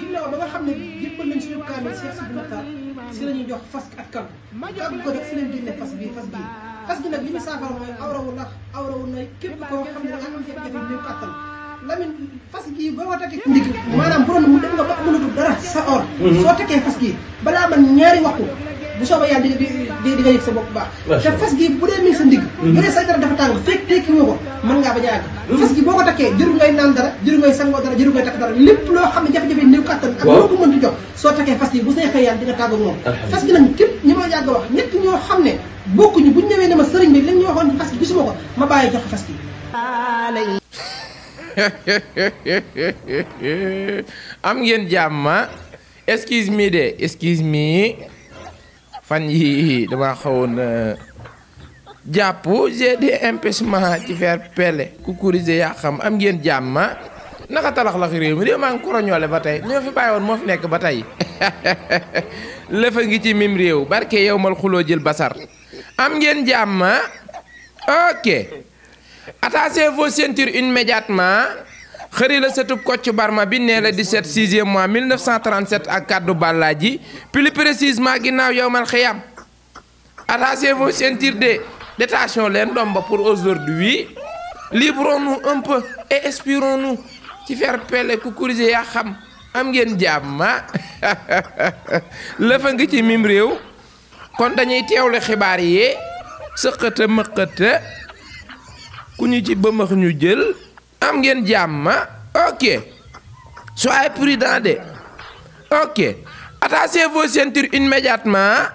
ginnaaw ba nga xam ne jébbal nañ suñu kaamil Cheikh Sidi Mokhtar si la ñuy jox fas ak kan kàggu ko def si leen génne fas gi nag li ñu saafara mooy awrawu na képp koo xam ne da nga am jafe-jafe néew kàttan Lamine fas gii boo ko takkee ndig maanaam bu doon mu dem nga ba mënatul dara sa or soo takkee fas gii balaa man ñaari waxtu bu soobee yàlla di nga yëg sa bopp bu baax te fas gi bu dee mi ngi sa ndig bu dee say dara dafa tàng fekk tekki woo ko mën ngaa bañ a àgg fas gi boo ko takkee jëru ngay naan dara jëru ngay sangoo dara jëru ngay takk dara lépp loo xam ne jafe-jafe néew kàttan ak loo ko mën di jox soo takkee fas gi bu say xëy yàlla di nga tàgg moom fas gi nag képp ñi ma yàgg wax ñett ñoo xam ne bokkuñu buñ ñëwee ne ma sëriñ bi lañ ñu waxoon fas gi gisuma ko ma bàyyi jox fas gi am ngeen jàmm excuse me de excuse me fan yi dama xawoon jàpp j'ai des empêchements ci faire pele kukurise yaa xam am ngeen jàmm naka talax-lax réew mi réew maa ngi koroñoole ba tey ñoo fi bàyyi woon moo fi nekk ba tey lëfa ngi ci mim réew barke yow mal xuloo jël basar am ngeen jàmm ok attachez vos ceintures immédiatement xëri la sëtub Kocc Barma bi nee la 17 6e mois 1937 ak kaddu Bàllaaji plus précisément ginnaaw yowmal xiyam attachez vos ceintures de détachons leen domba pour aujourd'hui librons-nous un peu et expirons-nous ci faire pele kukurise yaa xam am ngeen jàmma lëfa ngi ci mim réew kon dañuy teewle xibaar yi sëqata mëqata ku ñu ci bëmax ñu jël am ngeen jàmm ok soyez prudent de ok attachez vos ceintures immédiatement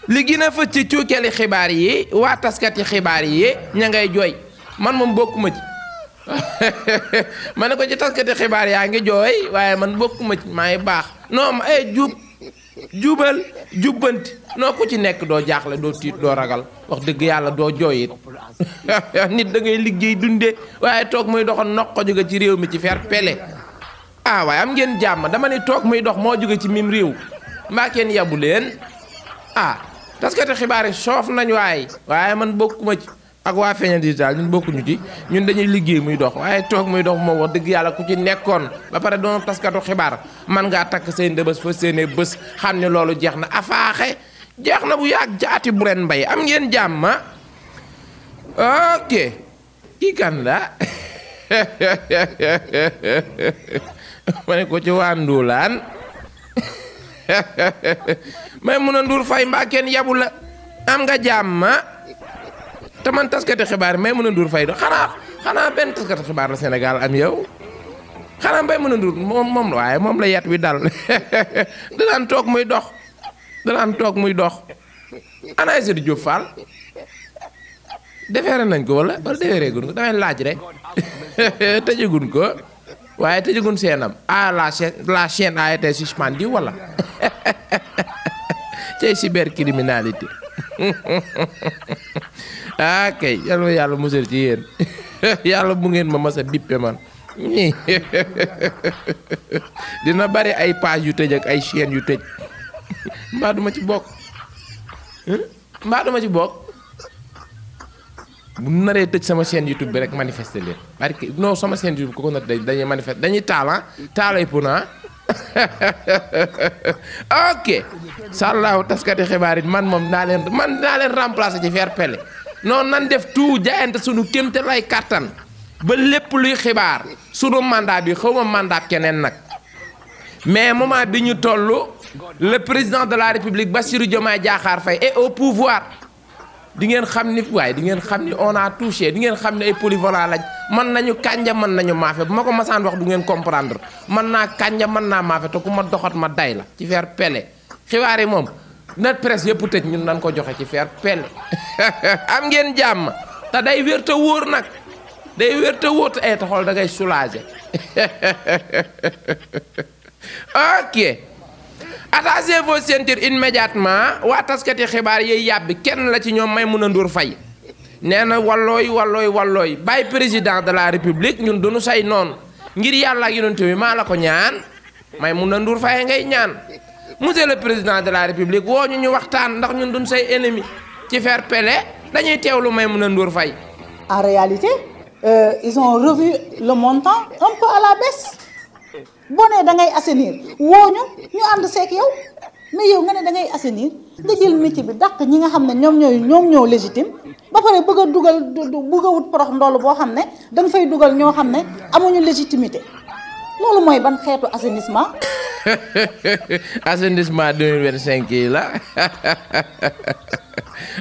li gën a fës ci cuukeli xibaar yi waa taskati xibaar yi ña ngay jooy man moom bokkuma ci ma ne ko ci taskati xibaar yaa ngi jooy waaye man bokkuma ci maa ngi baax non ma jubal jubbanti noo ku ci nekk doo jaaxle doo tiit doo ragal wax dëgg yàlla doo jooyit nit da ngay liggéey dunde waaye toog muy doxoon noq ko jóge ci réew mi ci faire pele ah waaye am ngeen jàmm dama ne toog muy dox moo jóge ci mim réew mbaa kenn yabu leen ah taskati xibaar yi soof nañ waaye man bokkuma ci ak waa Feeñal Digital ñun bokkuñu ci ñun dañuy liggéey muy dox waaye toog muy dox moom wax dëgg yàlla ku ci nekkoon ba pare doon taskatu xibaar man ngaa takk seen ndëbës fa seene bés xam ne loolu jeex na afaaxe jeex na bu yàgg jaati bu ren mbay am ngeen jàmm ok kii kan la ma ne ko ci waa Ndulaan may mun a Ndour Faye mbaa kenn yabu la am nga jàmm te man taskati xibaar may mën a Ndour Faye do xanaa benn taskati xibaar la Sénégal am yow xanaa mbay mën a Ndour moom la waaye moom la yat wi dal danaan toog muy dox ana Aïssatou Diop Fall defeere nañ ko wala defeeree gun ko damay laaj rek tëjagun ko waaye tëjagun seenam la chaîne a été suspendue wala cay cybercriminalité ah kay yàlla musal ci yéen yàlla bu ngeen ma mas a bippe man dina bari ay page yu tëj ak ay chaîne yu tëj mbaa duma ci bokk bu naree tëj sama chaîne YouTube bi rek manifester leen parce que non sama chaîne YouTube ko nat dañuy manifester dañuy taalay puna ok sàllaaw taskati xibaar yi man moom naa leen remplacer ci faire pele noonu nan def tout jaayante sunu kémte lay kàttan ba lépp luy xibaar sunu mandat bi xawma mandat keneen nag mais moment bi ñu toll le président de la République Bassirou Diomaye Diakhar Faye est au pouvoir di ngeen xam ni waaye di ngeen xam ni on a touché di ngeen xam ni ay polyvalent lañ mën nañu kànja mën nañu maafe bu ma ko masaan wax du ngeen comprendre mën naa kànja mën naa maafe te ku ma doxat ma day la ci faire pele xibaar yi moom net presse yëpp tëj ñun nan ko joxe ci faire pele am ngeen jàmm te day wér te wóor nag day wér te wóor te ay taxol da ngay soulager ok attachez vos ceintures immédiatement waa taskati xibaar yiy yàbbi kenn la ci ñoom Maimouna Ndour Faye nee na wallooy bàyyi président de la république ñun duñu say noonu ngir yàlla ak yonent bi maa la ko ñaan Maimouna Ndour Faye ngay ñaan monsieur le président de la république woo ñu waxtaan ndax ñun duñu say ennemi ci faire pele dañuy teewlu Maimouna Ndour Faye. En réalité ils ont revu le montant un peu à la baisse boo nee da ngay assainir wooñu ñu ànd seek yow mais yow nga ne da ngay assainir nga jël métier bi dàq ñi nga xam ne ñoom ñoo légitime ba pare bëgg a dugal bëgg a wut porox ndoll boo xam ne danga fay dugal ñoo xam ne amuñu légitimité loolu mooy ban xeetu assainissement. assainissement 2025 yi la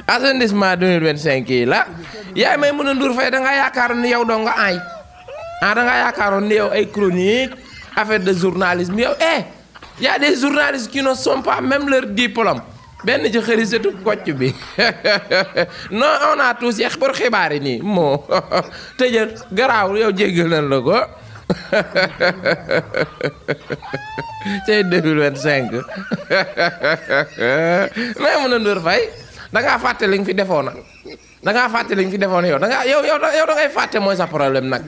assainissement 2025 yi la yaay may mën a Ndour Faye da nga yaakaaroon ni yow doo nga aay da nga yaakaaroon ni yow ay chronique affaire de journalisme yow y a des journalistes qui ne sont pas même leur diplôme benn ci xëri setu kocc bi non on a tous yeex pour xibaar yi nii moo tëjal garaaw yow jéggal nañ la ko c'est 2025 mais mën a Ndour Faye da ngaa fàtte li nga fi defoon nag da ngaa fàtte li nga fi defoon yow da ngaa yow da ngay fàtte mooy sa problème nag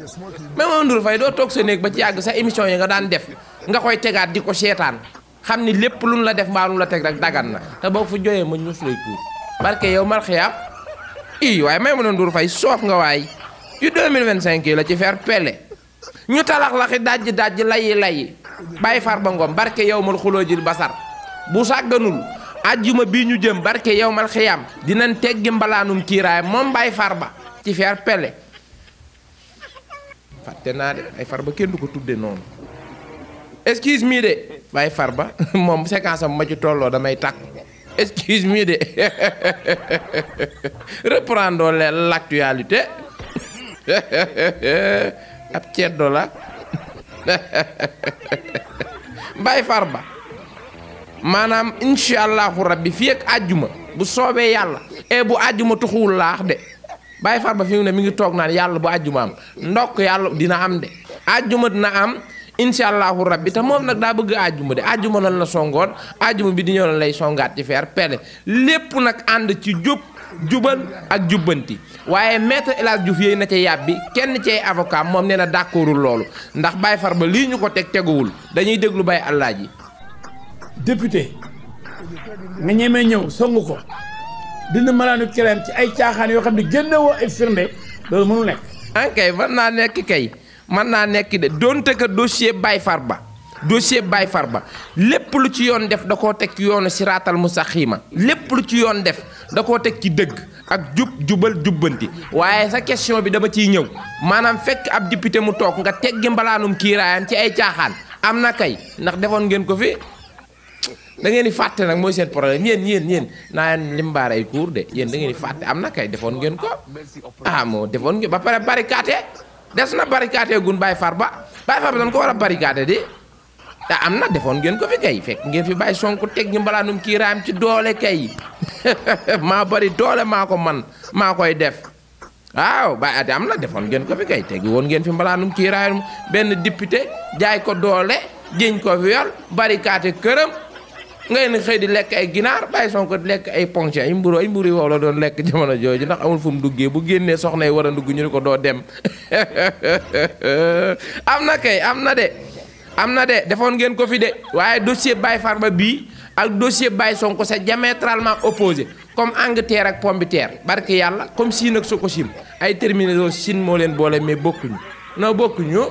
mais mën a Ndour Faye doo toog sa néeg ba ci yàgg sa émission yi nga daan def nga koy tegaat di ko seetaan xam ni lépp luñ la def mbaa lu la teg rek dagan na te boo fu joyee ma ñus lay kuur barke yow mal xiyaam waaye may mën a Ndour Faye soof nga waay yu 2025 yi la ci faire pelle ñu talax-laxi dajji layi bàyyi Farba Ngom barke yow mal xuloo jil basar bu sàgganul ajjuma bii ñu jëm barke yow mal xiyaam dinañ teggi mbalaanum kiiraay moom bàyyi Farba ci faire pelle fàtte naa de ay Farba kenn du ko tudde noonu excuse me de bàyyi Farba moom séquence am ma ci tolloo damay tàkk excuse me de reprendons l'actualité ab ceddo la bàyyi Farba maanaam incha allahu rabbi fii ak àjjuma bu soobee yàlla bu àjjuma tuxuwul laax de bàyyi Farba fi mu ne mi ngi toog naan yàlla bu àjjuma am ndokk yàlla dina am de àjjuma dina am incha allahu rabbi te moom nag daa bëgg àjjuma de àjjuma lan la songoon àjjuma bi di ñëw lan lay songaat ci faire pelle lépp nag ànd ci jubal ak jubbanti waaye maître El Hadj Diouf yéey na ca yàbbi kenn ci avocat moom nee na d'accordul loolu ndax Baye Farba lii ñu ko teguwul dañuy déglu Baye Alaaji député nga ñemee ñëw songu ko dina malaanu kiram ci ay caaxaan yoo xam ne génnewoo ay firnde loolu mënul nekk. kay mën naa nekk kay mën naa nekk de donte que dossier Baye Farba lépp lu ci yoon def da koo teg ci yoonu siraatal mustaqiima lépp lu ci yoon def da koo teg ci dëgg ak jubal jubbanti waaye sa question bi dama ciy ñëw maanaam fekk ab député mu toog nga teggi mbalaanum kiiraayam ci ay caaxaan am na kay ndax defoon ngeen ko fi da ngeen di fàtte nag mooy seen problème yéen naa limbaar ay cours de yéen da ngeen di fàtte am na kay defoon ngeen ko moo defoon ngeen ba pare barricade des na barricade gun Baye Farba dañ ko war a barricade di te am na defoon ngeen ko fi kay fekk ngeen fi bàyyi Sonko teg ñu mbalaanum kiiraayam ci doole kay maa bari doole maa ko man maa koy def waaw ba ate am na defoon ngeen ko fi kay tegi woon ngeen fi mbalaanum kiiraayam benn député jaay ko doole jéñ ko fi yor barricade këram ngay xëy di lekk ay ginaar bàyyi Sonko di lekk ay ponché ay mburu yi wow la doon lekk jamono jooju ndax amul fu mu duggee bu génnee soxna yi war a dugg ñu ni ko doo dem am na kay am na de defoon ngeen ko fi de waaye dossier Baye Farba bii ak dossier Baye Sonko c'est diamétralement opposé comme Angleterre ak pomme de terre barke yàlla comme Chine ak Sococim ay terminaison Chine moo leen boole mais bokkuñu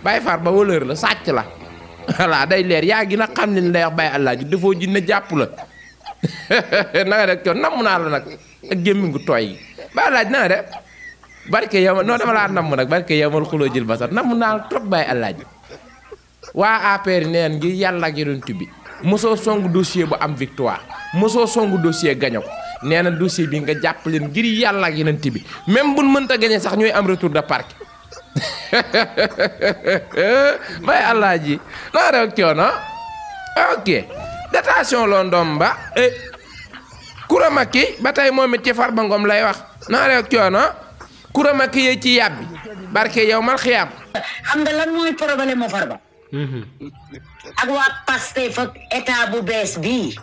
Baye Farba voleur la sàcc la voilà day leer yaa gi nag xam ne lay wax Baye Alaaji dafoo jinne jàpp la na nga rek coon namm naa la nag ak gémmi ngu tooy Baye Alaaji na nga de barke yow non dama laa namm nag barke yow mal xuloo jël basar namm naa la trop Baye Alaaji waa APR neen ngir yàlla ak yonent bi mosoo song dossier bu am victoire mosoo song dossier gaño ko nee na dossier bi nga jàpp leen ngir yàlla ak yonent bi même buñ mënta gañe sax ñooy am retour de parquet Baye Alaaji naa rek coono ok détention London ba Kouramaki ba tey moom it ci Farba Ngom lay wax naa rek coono Kouramaki yee ci yàbbi barke yow mal xiyaam xam nga lan mooy problème mu Farba ak waa Pastef ak état bu bees bii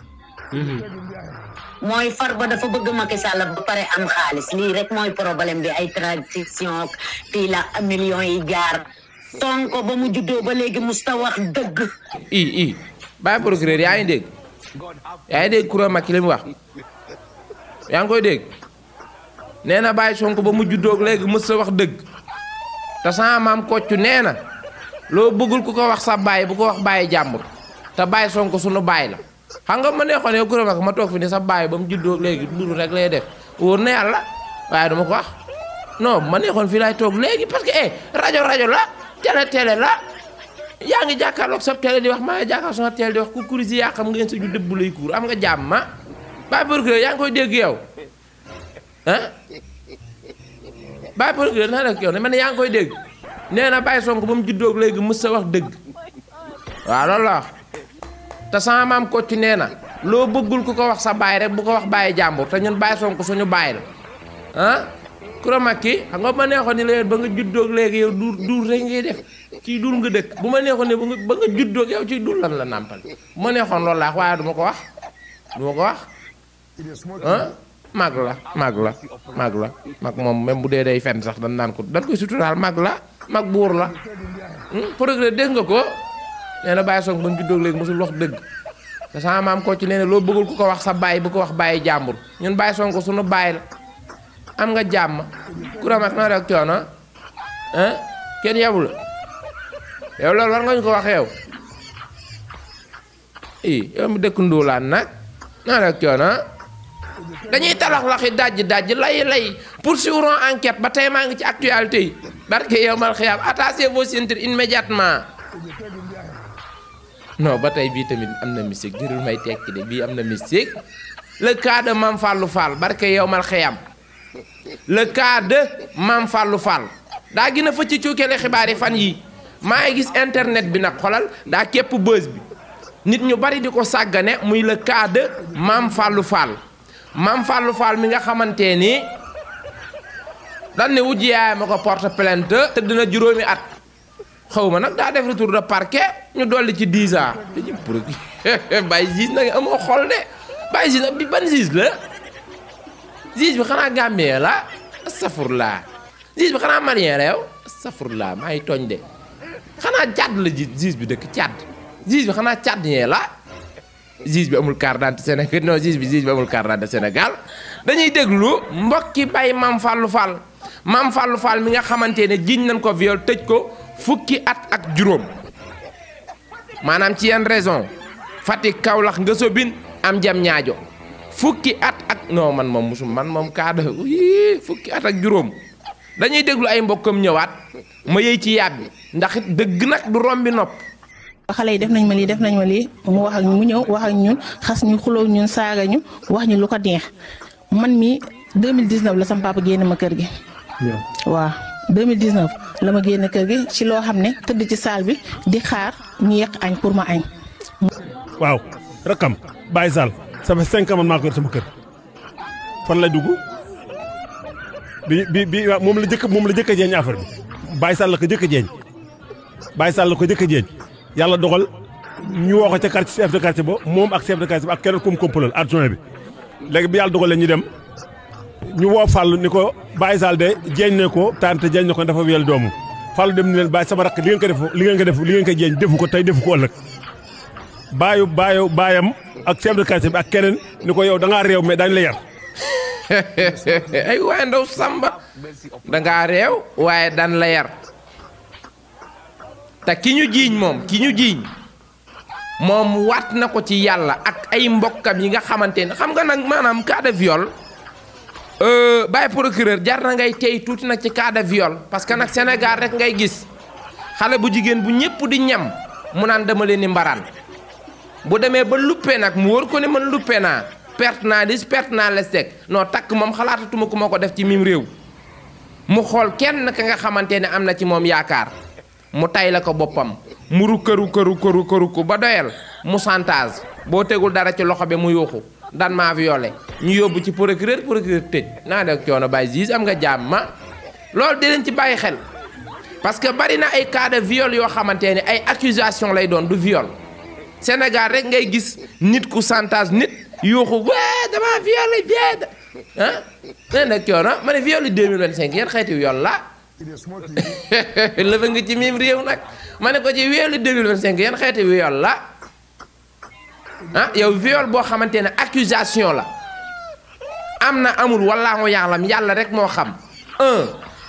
mooy Farba dafa bëgg Macky Sall ba pare am xaalis lii rek mooy problème bi ay transition fii la millions yi jaar Sonko ba mu juddoo ba léegi musta wax dëgg bàyyi procureur yaa ngi dégg Kouramaki li mu wax yaa ngi koy dégg nee na bàyyi Sonko ba mu juddoo léegi musta wax dëgg te sama maam Kocc nee na loo bëggul ku ko wax sa baay bu ko wax bàyyi jàmbur te bàyyi Sonko sunu baay la xam nga ma neexoon yow Coura Macky ma toog fi ne sa baay ba mu juddoo léegi nduru rek lay def wóor na yàlla waaye dama ko wax non ma neexoon fii laay toog léegi parce que rajo la télé la yaa ngi jàkkaarloog sa télé di wax maa ngi jàkkaarloog sama télé di wax ku kuris yi yaa xam ngeen sa ju dëbb lay kuur am nga jàmm ma bàyyi procureur yaa ngi koy dégg yow ah bàyyi procureur naa rek yow ne man yaa ngi koy dégg nee na bàyyi Sonko ba mu juddoo léegi mës sa wax dëgg waaw loolu la wax te sama maam ko ci nee na loo bëggul ku ko wax sa baay rek bu ko wax bàyyi jàmbur te ñun bàyyi Sonko suñu baay la ah Coura Macky xam nga ma neexoon ni la ba nga juddoo léegi yow duur rek ngay def ci duur nga dëkk bu ma neexoon ne ba nga juddoo yow ci duur lan la nàmpal bu ma neexoon loolu laa waaye du ma ko wax ah mag moom même bu dee day fenn sax dañ naan ko dañ koy suturaal mag buur la progrès dégg nga ko nee na bàyyi Sonko ba mu juddoo léegi mosul wax dëgg te sama maam ko ci nee na loo bëggul ku ko wax sa baay bu ko wax bàyyi jàmbur ñun bàyyi Sonko suñu baay la am nga jàmm Coura Macky naa rek coono ah kenn yebul yow loolu war nga ñu ko wax yow yow mi dëkk Ndoulaan nag naa rek coono dañuy talax-laxi dajj lay poursuivrons enquête ba tey maa ngi ci actualité yi barke yow mal xiyaam attachez vos ceintures immédiatement non ba tey bii tamit am na mystique jërul may tekki de bii am na mystique le cas de Mame Fallou Fall barke yow mal xiyaam le cas de Mame Fallou Fall daa gën a fa ci cuukele xibaar yi fan yi maa ngi gis internet bi nag xolal daa képp buzz bi nit ñu bari di ko sàggane muy le cas de Mame Fallou Fall mi nga xamante ni dan ne wujj yaay ma ko porte plainte te dina juróomi at xaw ma nag daa def retour de parquet ñu dolli ci 10 ans dañu pour Baye Ziz nag amoo xol de Baye Ziz bi ban Ziz la Ziz bi xanaa Gambien la astafurlaa Ziz bi xanaa Malien la yow astafurlaa maa ngi tooñ de xanaa Tchad la Ziz bi dëkk Tchad Ziz bi xanaa Tchadien la Ziz bi amul carte d'identité Sénégal non Ziz bi amul carte d'identité Sénégal dañuy déglu mbokki bay Mame Fallou Fall mi nga xamante ne jiñ nañ ko viol tëj ko fukki at ak juróom maanaam ci yenn raison Fatick Kaolack nga sobin am jam ñaajo fukki at ak non man moom kaada fukki at ak juróom dañuy déglu ay mbokkam ñëwaat ma yëy ci yàbbi ndax it dëgg nag du rombi nopp xale yi def nañ ma lii mu wax ak mu ñëw wax ak ñun xas ñu xuloo ñun saaga ñu wax ñu lu ko neex man mi 2019 la sama papa génn ma kër gi waaw 2019 la ma génn kër gi ci loo xam ne tëdd ci saal bi di xaar ñu yekk añ pour ma añ waaw rakam Baye Sall ça fait 5 ans man maa ko yor sama kër fan lay dugg bi moom la jëkk a jeeñ affaire bi Baye Sall la ko jëkk a jeeñ yàlla dogal ñu woo ko ca quartier chef de quartier ba moom ak chef de quartier ba ak keneen kum kompalal adjoint bi léegi bi yàlla dogalee ñu dem ñu woo Fall ni ko Baye Sall de jeeñ ne ko tante jeeñ ne ko dafa weel doomu Fall dem ni leen Baye sama rakk li ngeen ko jeeñ defu ko tey defu ko ëllëg baayam ak chef de quartier bi ak keneen ni ko yow da ngaa réew mais daañu la yar ay waaye ndaw Samba da ngaa réew waaye daan la yar te ki ñu jiiñ moom waat na ko ci yàlla ak ay mbokkam yi nga xamante ne xam nga nag maanaam cas de viol bàyyi procureur jar na ngay tey tuuti nag ci cas de viol parce que nag Sénégal rek ngay gis xale bu jigéen bu ñëpp di ñam mu naan dama leen ni mbaraan bu demee ba luppe nag mu wóor ko ne man luppe naa perte naa lis perte naa les teg non takk moom xalaatatuma ku ma ko def ci mim réew mu xool kenn ka nga xamante ne am na ci moom yaakaar mu tay la ko boppam mu rukkëru ba doyal mu chantage boo tegul dara ci loxo bi mu yuuxu dan maa violé ñu yóbbu ci procureur tëj naa def coono Baye Ziz am nga jàmm ma loolu di leen ci bàyyi xel parce que bari na ay cas de viol yoo xamante ne ay accusation lay doon du viol Sénégal rek ngay gis nit ku chantage nit yuuxu waa dama violé bieda ah nee na coono ma ne viol 2025 yéen xeeti viol la lëfa nga ci mim réew nag ma ne ko ci viol 2025 yéen xeeti viol la ah yow viol boo xamante ne accusation la am na amul wallaahu yaalam yàlla rek moo xam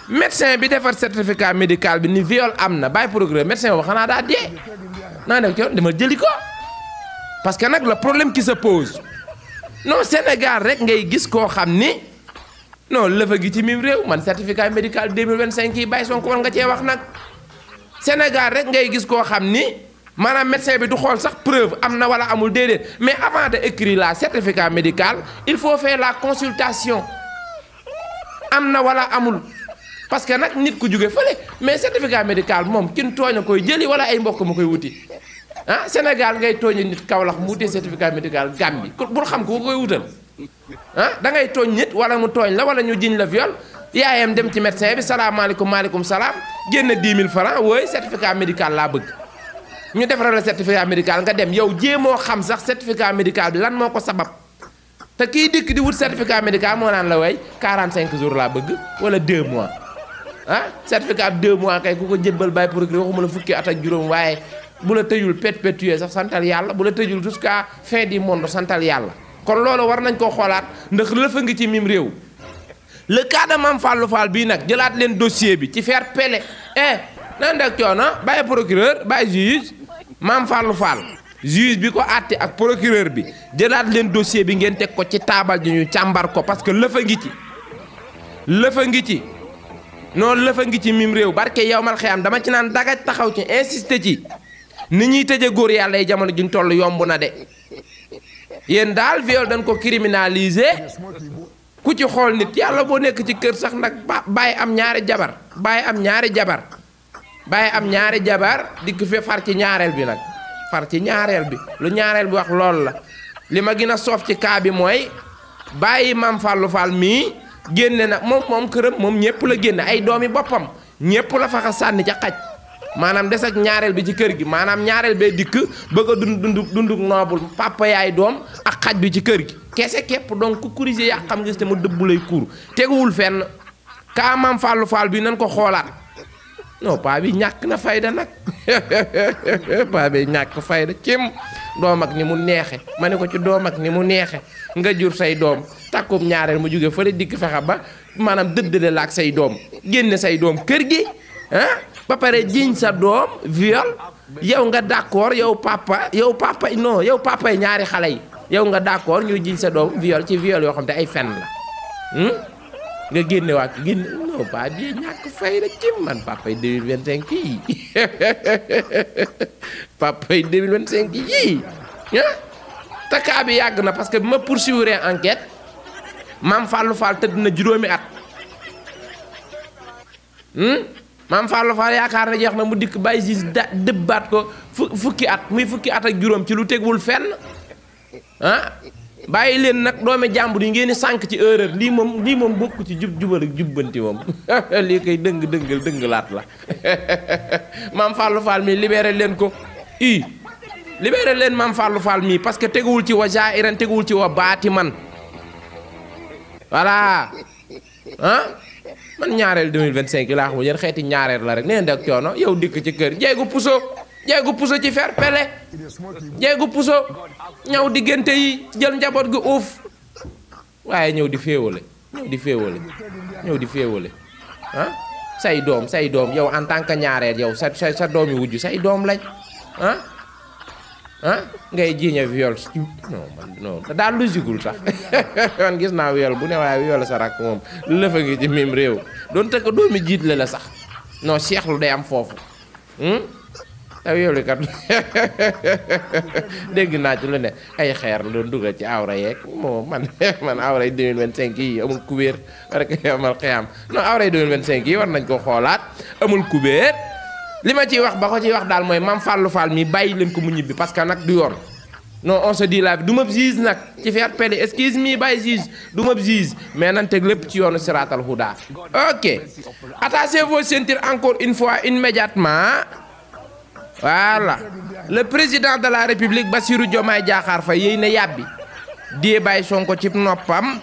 médecin bi defar certificat médical bi ni viol am na bàyyi procureur médecin boobu xanaa daa dee naa def ci dama jëli ko parce que nag le problème qui se pose non Sénégal rek ngay gis koo xam ni non lëfa gi ci mim réew man certificat médical 2025 yi bàyyi Sonko war nga cee wax nag Sénégal rek ngay gis koo xam ni maanaam médecin bi du xool sax preuve am na wala amul déedéet mais avant de écrire la certificat médical il faut faire la consultation am na wala amul parce que nag nit ku jóge fële mais certificat médical moom kin tooñ a koy jëli wala ay mbokk ma koy wuti ah Sénégal ngay tooñe nit Kaolack mu wutee certificat médical Gambie bul xam ko koy wutal ah da ngay tooñ nit wala mu tooñ la wala ñu jiñ la viol yaayam dem ci médecin bi salaamaaleykum maaleykum salaam génn 10 000 francs wooy certificat médical laa bëgg ñu defaral la certificat médical nga dem yow jéemoo xam sax certificat médical bi lan moo ko sabab te kii dikk di wut certificat médical moo naan la way 45 jours laa bëgg wala 2 mois ah certificat 2 mois kay ku ko jëbbal bàyyi procureur waxuma la fukki at ak juróom waaye bu la tëjul perpétuer sax santal yàlla bu la tëjul jusqu'à fin du monde santal yàlla kon loolu war nañ koo xoolaat ndax lëfa ngi ci mim réew le cas de Mame Fallou Fall bii nag jëlaat leen dossier bi ci faire pele nan dak coono bàyyi procureur bàyyi juge Mame Fallou Fall juge bi ko àtte ak procureur bi jëlaat leen dossier bi ngeen teg ko ci taabal ji ñu càmbar ko parce que lëfa ngi ci noonu lëfa ngi ci mim réew barke yow mal xiyam dama ci naan dagaj taxaw ci insisté ci ni ñuy tëje góor yàlla yi jamono juñ toll yomb na de yéen daal viol dañ ko criminaliser ku ci xool nit yàlla boo nekk ci kër sax nag bàyyi am ñaari jabar dikk fi far ci ñaareel bi nag lu ñaareel bi wax loolu la li ma gën a soof ci cas bi mooy bàyyi Mame Fallou Fall mii génne nag moom këram moom ñëpp la génne ay doomi boppam ñëpp la faxa sànni ca xaj maanaam des ak ñaareel bi ci kër gi maanaam ñaareel bee dikk bëgg a dunduk noobul papa yaay doom ak xaj bi ci kër gi kese képp donc ku corriger yaa xam gis te mu dëbbu lay kuur teguwul fenn kaa Mame Fallou Fall bi nañ ko xoolaat non paa bi ñàkk na fayda nag paa bi ñàkk fayda cim doom ak ni mu neexe ma ne ko ci doom ak ni mu neexe nga jur say doom takkub ñaareel mu jóge fële dikk fexe ba maanaam dëddale la ak say doom génne say doom kër gi ah ba pare jiñ sa doom viol yow nga d'accord yow papa yow papa ñaari xale yi yow nga d'accord ñu jiñ sa doom viol ci viol yoo xam te ay fen la nga génne waat non pas bi ñàkk fay rek ci man papa yi 2025 yi papa yi 2025 yi ah te cas bi yàgg na parce que bi ma poursuivre enquête Mame Fallou Fall tëdd na juróomi at Mame Fallou Fall yaakaar na jeex na mu dikk bàyyi gis dëbbaat ko fukki at muy fukki at ak juróom ci lu tegwul fenn ah bàyyi leen nag doomi jàmbur yi ngeen di sànq ci erreur lii moom bokk ci jubal ak jubbanti moom lii koy dëngalaat la Mame Fallou Fall mii libéré leen ko libéré leen Mame Fallou Fall mii parce que teguwul ci wa jairan teguwul ci wa baati man voilà ah man ñaareel 2025 laa xam yéen xeeti ñaareel la rek neen dak coono yow dikk ci kër jeegu puso ci fer pele jeegu puso ñëw diggante yi jël njaboot gi uuf waaye ñëw di féewale ah say doom yow en tant que ñaareel yow sa doom yi wujj say doom lañ ah ngay jiiñe viol non daal logiqueul sax man gis naa viol bu ne waaye viol sa rakk moom lëfa ngi ci mim réew doon te ko doomi jiit la sax non seexlu day am foofu te viol kat dégg naa ci lu ne ay xeer la doon dugal ci awra yeeg moom man awra yi 2025 yi amul kubéer rek amal xiyam non awra yi 2025 yi war nañ ko xoolaat amul kubéer li ma ciy wax ba ko ciy wax daal mooy Mame Fallou Fall mi bàyyi leen ko mu ñibbi parce que nag du yoon non on se dit la du ma juge nag ci faire pele excuse me bàyyi juge du ma juge mais nan teg lépp ci yoonu siratal huda ok attachez vos ceintures encore une fois immédiatement voilà le président de la république Bassirou Diomaye Diakhar Faye yéy na yàbbi die bàyyi Sonko ci noppam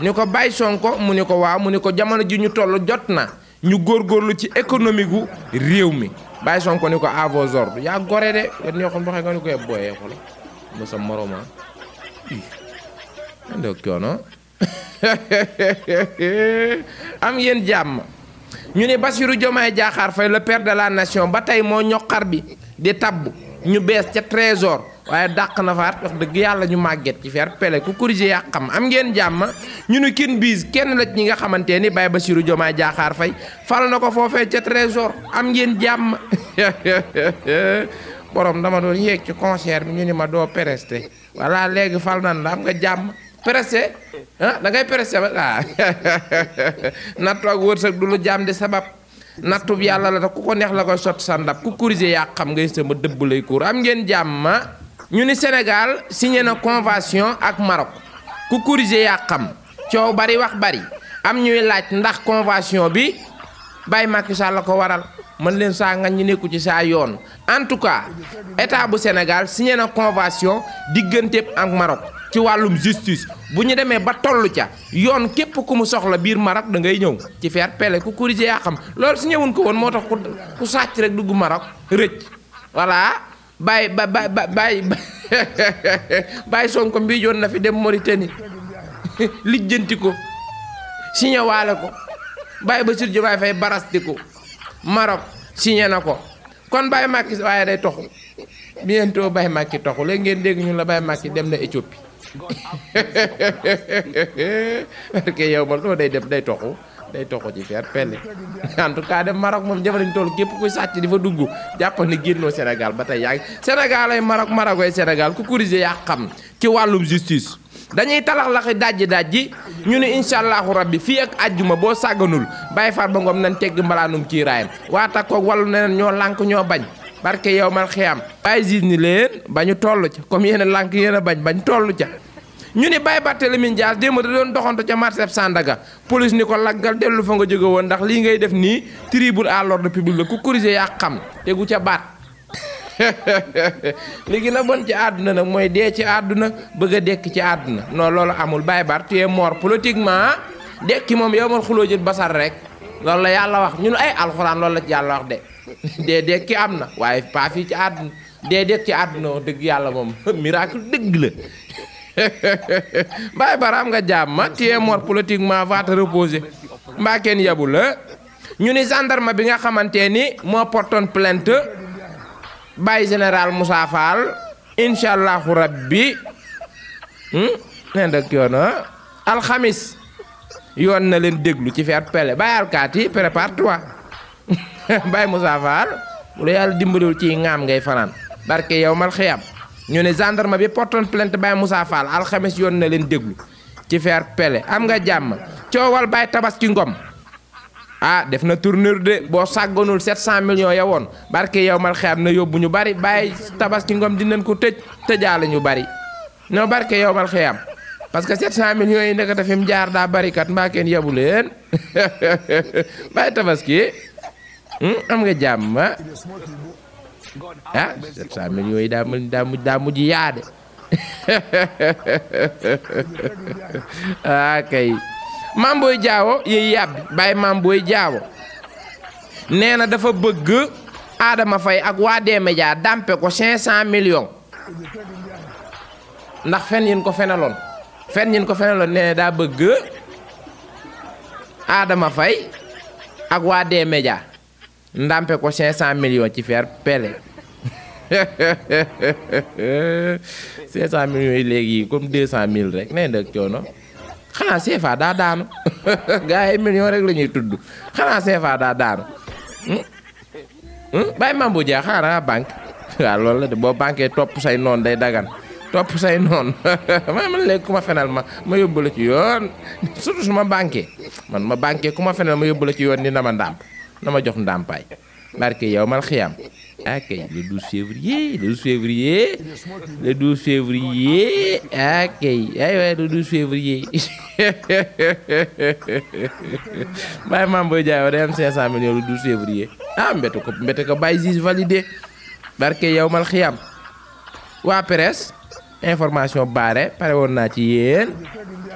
ni ko bàyyi Sonko mu ni ko waaw mu ni ko jamono ji ñu toll jot na ñu góorgóorlu ci économie gu réew mi bàyyi Sonko ni ko à vos ordres yaa gore de yéen ñoo xam waxee nga ni koy booyee xol ma sa moroma ndok coono am yéen jàmm ñu ne Bassirou Diomaye Diakhar Faye le père de la nation ba tey moo ñoqar bi di tabb ñu bees ca trésor waaye dàq na faat wax dëgg yàlla ñu màgget ci faire pele ku corriger yaa xam am ngeen jàmm ñu ne kin biis kenn la ñi nga xamante ni Baye Bassirou Diomaye Diakhar Faye fal na ko foofee ca trésor am ngeen jàmm borom dama doon yéeg ci concert bi ñu ni ma doo presté voilà léegi fal nan la am nga jàmm presté ah da ngay presté ba ah nattu ak wërsëg du lu jàmm di sabab nattub yàlla la te ku ko neex la koy sotti sa ndab ku corriger yaa xam ngay sama dëbb lay kuur am ngeen jàmm ñu ni Sénégal signé na convention ak Maroc ku corriger yaa xam coow bari wax bari am ñuy laaj ndax convention bi Baye Macky Sall la ko waral mën leen saa nga ñu nekku ci saa yoon en tout cas état bu Sénégal signé na convention digganteem ak Maroc ci wàllum justice bu ñu demee ba toll ca yoon képp ku mu soxla biir Maroc da ngay ñëw ci faire pele ku corriger yaa xam loolu signé wuñ ko woon moo tax ku sàcc rek dugg Maroc rëcc voilà Baye Sonko mbii joon na fi dem Mauritanie lijjanti ko signé waale ko Baye Bassirou Diomaye Faye barasti ko Maroc signé na ko kon Baye Macky waaye day toxu bientôt Baye Macky toxu léegi ngeen dégg ñu la Baye Macky dem na Éthiopie parce que yow man soo day dem day toxu ci faire pelle en tout cas dem Maroc moom jëfandikoo tool képp kuy sàcc di fa dugg jàpp ne génnoo Sénégal ba tey yaa ngi Sénégal ay Maroc Maroc ay Sénégal ku corriger yaa xam ci wàllum justice dañuy talax laxi dajji ñu ne incha allahu rabbi fii ak àjjuma boo sàgganul Baye Farba Ngom nañ tegg mbalaanum kii raayam waata koog wàllu neneen ñoo lànk ñoo bañ barke yow mal xiyam Baye gis ni leen bañu toll ca comme yéen a lànk yéen a bañ toll ca ñu ne Baye Barthélémy Dias démb da doon doxantu ca marché Sandaga police ni ko laggal dellu fa nga jóge woon ndax lii ngay def nii trouble à l'ordre public la ku corriger yaa xam tegu ca baat li gën a bon ci àdduna nag mooy dee ci àdduna bëgg a dekk ci àdduna non loolu amul Baye Bar tu es mort politiquement dekki moom yow man xuloo jël basar rek loolu la yàlla wax ñun ay alxuraan loolu la ci yàlla wax de dee dekki am na waaye pas fii ci àdduna dee dekk ci àdduna wax dëgg yàlla moom miracle dëgg la Baye Bar am nga jàmm tu es mort politiquement va te reposer mbaa kenn yabu la ñu ni gendarme bi nga xamante ni moo portoon plainte Baye général Moussa Fall incha allahu rabbi nee nag yoon alxamis yoon na leen déglu ci faire pele Baye alkaati prépare-toi Baye Moussa Fall bu la yàlla dimbaliwul ci ngaam ngay fanaan barke yow mal xiyam ñu ne gendarme bi portoon plainte Baye Moussa Fall alxamis yoon na leen déglu ci faire pele am nga jàmm coowal Baye Tabaski Ngom ah def na tournure de boo sàgganul 700 millions ya woon barke yow mal xiyam na yóbbu ñu bari Baye Tabaski Ngom dinañ ko tëjaale ñu bari non barke yow mal xiyam parce que 700 millions yi nekk fi mu jaar daa bari kat mbaa kenn yabu leen Baye Tabaski am nga jàmm ah 700 millions yi daa mujj yaade ah kay Mame Boye Diao yiy yàbbi Baye Mame Boye Diao nee na dafa bëgg Adama Faye ak waa D-Média dampe ko 500 millions ndax fen yin ko fenaloon nee na daa bëgg Adama Faye ak waa D-Média ndampe ko 500 millions ci faire pele 500 millions yi léegi comme 200 000 rek nee na coono xanaa CFA daa daanu gars yi millions rek la ñuy tudd xanaa CFA daa daanu Baye Mame Boye Diao xanaa banque waaw loolu la de boo banquee topp say noon day dagan topp say noon man léegi ku ma fenal ma yóbbu la ci yoon surtout su ma banquee ma banquee ku ma fenal ma yóbbu la ci yoon ni na ma ndàmp na ma jox ndàmpaay barke yow mal xiyam ok le 12 février ok ay le 12 février Baye Mame Boye Diao day am 500 millions le 12 février ah mbete ko Baye Ziz validé barke yow mal xiyam waa presse information baare pare woon naa ci yéen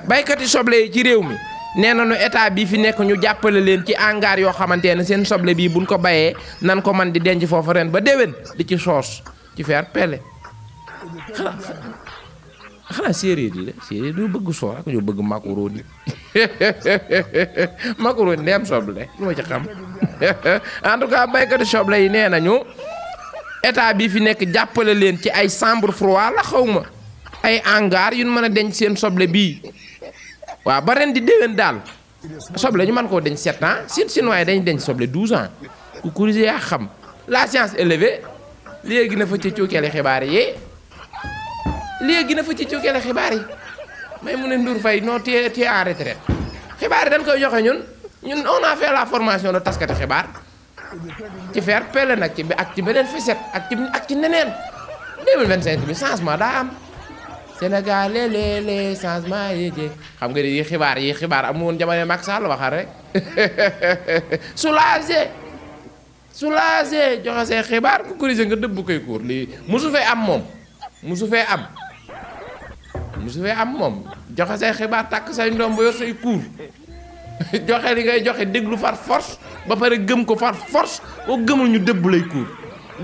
baykat yi soble yi ci réew mi nee nañu état bi fi nekk ñu jàppale leen ci hangar yoo xamante ne seen soble bii buñ ko bayee nan ko man di denc foofu ren ba déwén di ci soos ci faire pele xanaa séeréer yi la séeréer du bëgg soos ak ñu bëgg macaroni macaroni ndeem soble lu ma ci xam en tout cas baykatu soble yi nee nañu état bi fi nekk jàppale leen ci ay chambre froide la xaw ma ay hangar yu mën a denc seen soble bii waaw ba ren di déwén daal soble ñu mën koo denc 7 ans sin waaye dañ denc soble 12 ans ku corriger yaa xam la science élevée léegi na fa ci cukkeele xibaar yi léegi na fa ci cukkeele xibaar yi may mu ne Ndour Faye non té en retraite xibaar yi dañ koy joxe ñun on a fait la formation de taskati xibaar ci faire pelle nag ci ak ci beneen facette ak ci neneen 2025 bi changement daa am Sénégal léeg-léeg changement yi xam nga yi xibaar amu woon jamono Macky Sall waxal rek soulagé joxe say xibaar ku corrigé nga dëbb koy kuur lii musu fee am moom joxe say xibaar tàkk say ndoom ba yor say kuur joxe li ngay joxe déglu far force ba pare gëm ko far force boo gëmul ñu dëbb lay kuur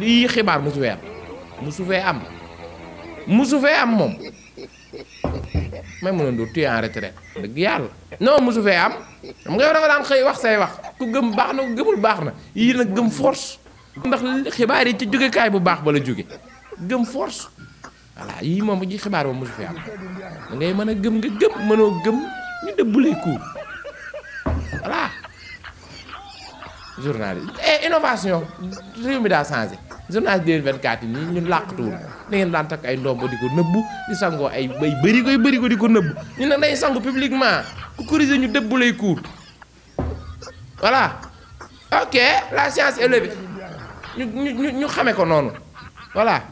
lii xibaar musu fee am moom may mën a ndur tu es en retraite dëgg yàlla non musu fee am xam nga yow da nga daan xëy wax say wax ku gëm baax na ku gëmul baax na yii nag gëm force ndax xibaar yi ci jógekaay bu baax ba la jóge gëm force voilà yii moom ji xibaar ba musu fee am da ngay mën a gëm nga gëm mënoo gëm ñu dëbb lay kuur voilà journaliste innovation réew mi daa changé journaliste 2024 yi nii ñun làqatuwul da ngeen daan takk ay ndombo di ko nëbbu di sangoo ay bëri ko di ko nëbbu ñu nag day sangu publiquement ku corriger ñu dëbb lay kuur voilà ok la science élevée ñu xame ko noonu voilà